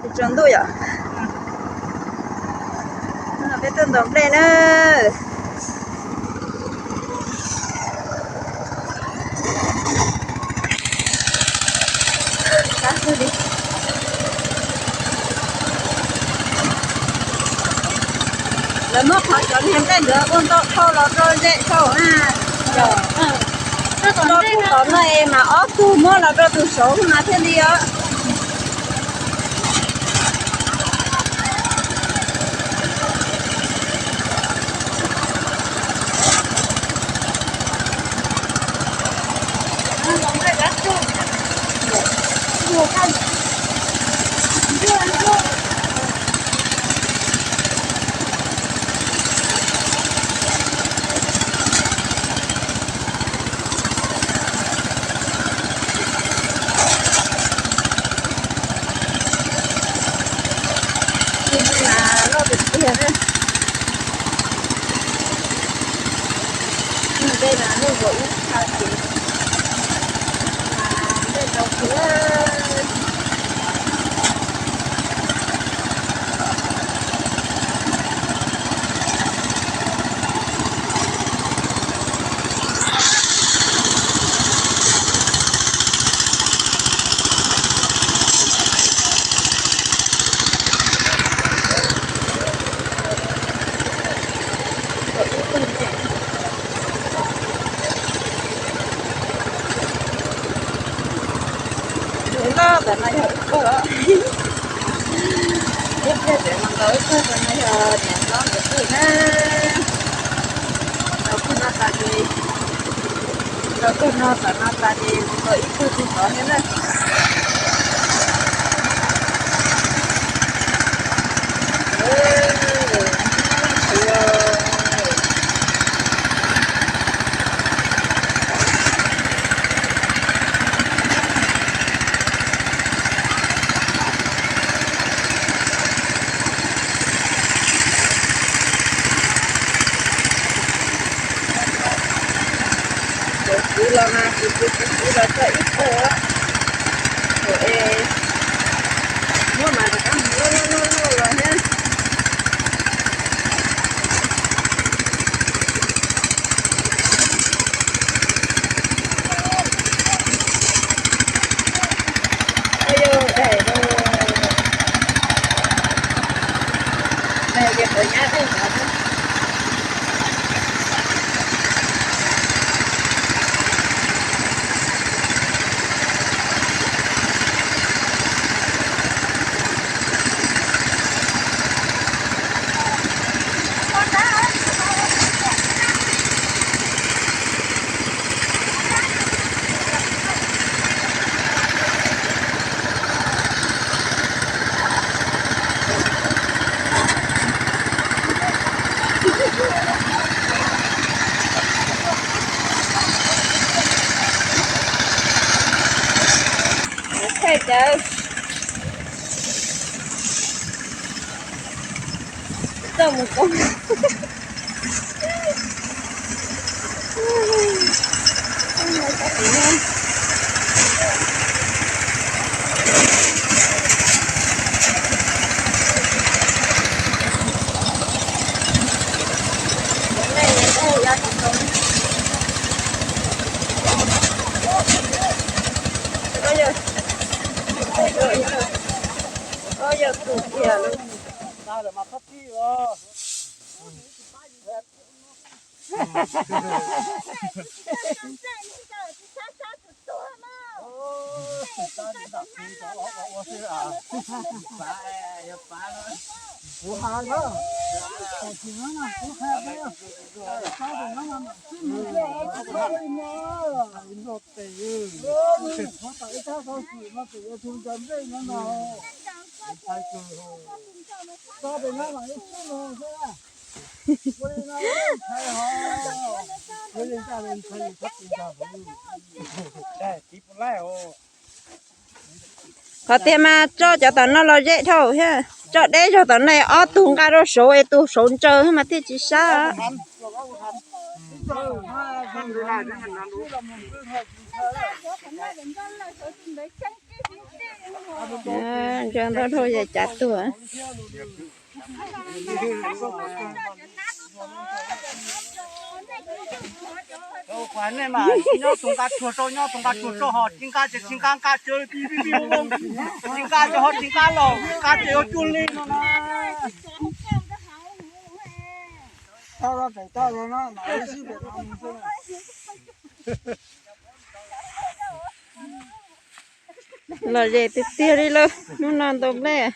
Tsaus ntuj yom. Peb tuaj ntaus nplej na. Lawv muab qhov cov niag nplej ntawd ua ntau dhau los rau zem dhau na. Rau puag tom no es mas ob tug muab los rau tus saud mas thiaj li os. Loj tiag tiag na. Tej no lub vauv ib txha ces tej no kuv Loj tam no yog ib tug, ib pliag tseem mus nkaus ib tug tam no yog niam hlob nkawd twj na. Nkaus tug no tas ces, nkaus tug no tam no tas ces mus nkaus ib tug tsis tod thiab na. Tus kwv los mas tus kwv tus kwv los txog ib tug, muab mas rov qab mus loj loj loj los thiab. Daim, daim ces qhov nyab tej no. Thaij cawv. Txawj mus koob. Yog tus tiag lawm. Qhov tiag mas tso cov tom no los ze dhau thiab, tso deb zog tom no ob tug nqa rau saud es tus saud ntsaws mas thiaj tsis sab. Ntsa nroj dhau yam cav tuag. Nyob tus nqa tsuag rau, nyob tus nqa tsuag rau, ho tsis nqa ces tsis nqa, nqa ces tsis nqa ces ho tsis nqa los, nqa ces yuav cuag li no na. Lom zem tiag tiag li lawm, hnub no ntaus nplej.